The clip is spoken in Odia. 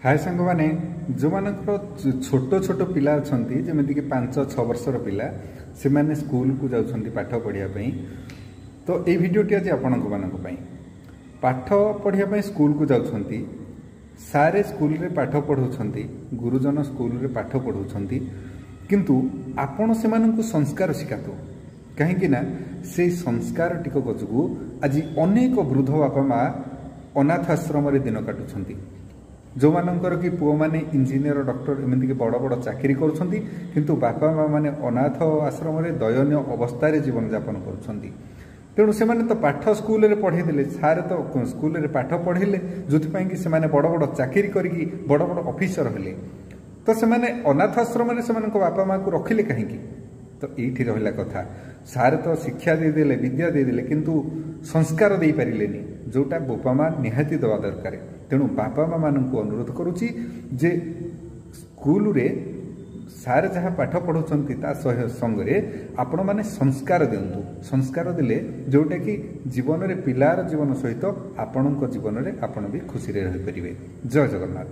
ହାଏ ସାଙ୍ଗମାନେ, ଯେଉଁମାନଙ୍କର ଛୋଟ ଛୋଟ ପିଲା ଅଛନ୍ତି, ଯେମିତିକି 5-6 ବର୍ଷର ପିଲା, ସେମାନେ ସ୍କୁଲକୁ ଯାଉଛନ୍ତି ପାଠ ପଢ଼ିବା ପାଇଁ, ତ ଏଇ ଭିଡ଼ିଓଟି ଆଜି ଆପଣଙ୍କ ପାଇଁ। ପାଠ ପଢ଼ିବା ପାଇଁ ସ୍କୁଲକୁ ଯାଉଛନ୍ତି, ସାରେ ସ୍କୁଲରେ ପାଠ ପଢ଼ାଉଛନ୍ତି, ଗୁରୁଜନ ସ୍କୁଲରେ ପାଠ ପଢ଼ାଉଛନ୍ତି, କିନ୍ତୁ ଆପଣ ସେମାନଙ୍କୁ ସଂସ୍କାର ଶିଖାନ୍ତୁ। କାହିଁକି ନା ସେଇ ସଂସ୍କାର ଟିକକ ଯୋଗୁଁ ଆଜି ଅନେକ ବୃଦ୍ଧ ବାପା ମା ଅନାଥ ଆଶ୍ରମରେ ଦିନ କାଟୁଛନ୍ତି, ଯେଉଁମାନଙ୍କର କି ପୁଅମାନେ ଇଞ୍ଜିନିୟର, ଡକ୍ଟର, ଏମିତିକି ବଡ଼ ବଡ଼ ଚାକିରି କରୁଛନ୍ତି, କିନ୍ତୁ ବାପା ମାଆମାନେ ଅନାଥ ଆଶ୍ରମରେ ଦୟନୀୟ ଅବସ୍ଥାରେ ଜୀବନଯାପନ କରୁଛନ୍ତି। ତେଣୁ ସେମାନେ ତ ପାଠ ସ୍କୁଲରେ ପଢ଼େଇ ଦେଲେ, ସାର୍ ତ ସ୍କୁଲରେ ପାଠ ପଢ଼େଇଲେ, ଯେଉଁଥିପାଇଁ କି ସେମାନେ ବଡ଼ ବଡ଼ ଚାକିରି କରିକି ବଡ଼ ବଡ଼ ଅଫିସର ହେଲେ, ତ ସେମାନେ ଅନାଥ ଆଶ୍ରମରେ ସେମାନଙ୍କ ବାପା ମାଆକୁ ରଖିଲେ କାହିଁକି? ତ ଏଇଠି ରହିଲା କଥା, ସାର୍ ତ ଶିକ୍ଷା ଦେଇଦେଲେ, ବିଦ୍ୟା ଦେଇଦେଲେ, କିନ୍ତୁ ସଂସ୍କାର ଦେଇପାରିଲେନି, ଯେଉଁଟା ବାପା ମା ନିହାତି ଦେବା ଦରକାର। ତେଣୁ ବାପା ମାଆମାନଙ୍କୁ ଅନୁରୋଧ କରୁଛି ଯେ ସ୍କୁଲରେ ସାର୍ ଯାହା ପାଠ ପଢ଼ାଉଛନ୍ତି, ତା ସଙ୍ଗରେ ଆପଣମାନେ ସଂସ୍କାର ଦିଅନ୍ତୁ। ସଂସ୍କାର ଦେଲେ ଯେଉଁଟାକି ଜୀବନରେ ପିଲାର ଜୀବନ ସହିତ ଆପଣଙ୍କ ଜୀବନରେ ଆପଣ ବି ଖୁସିରେ ରହିପାରିବେ। ଜୟ ଜଗନ୍ନାଥ।